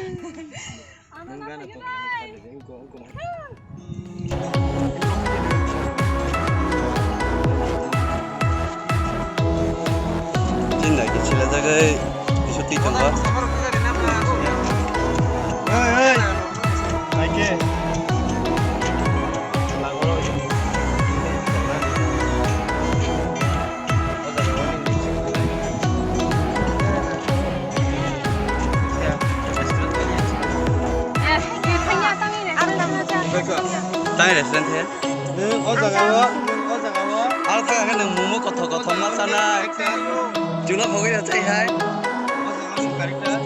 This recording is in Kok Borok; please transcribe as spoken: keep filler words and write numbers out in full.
Nwng gana to. Chini nai khe chilajagwi isu twi tongo. Oi, oi. Naikhe. Tang restaurant he? Nwng o jaga o, nwng o jaga o. Aro kha khe nwng momo kothok kothok ma chanai. Chwla phogwi rw chai hai. O jaga o character.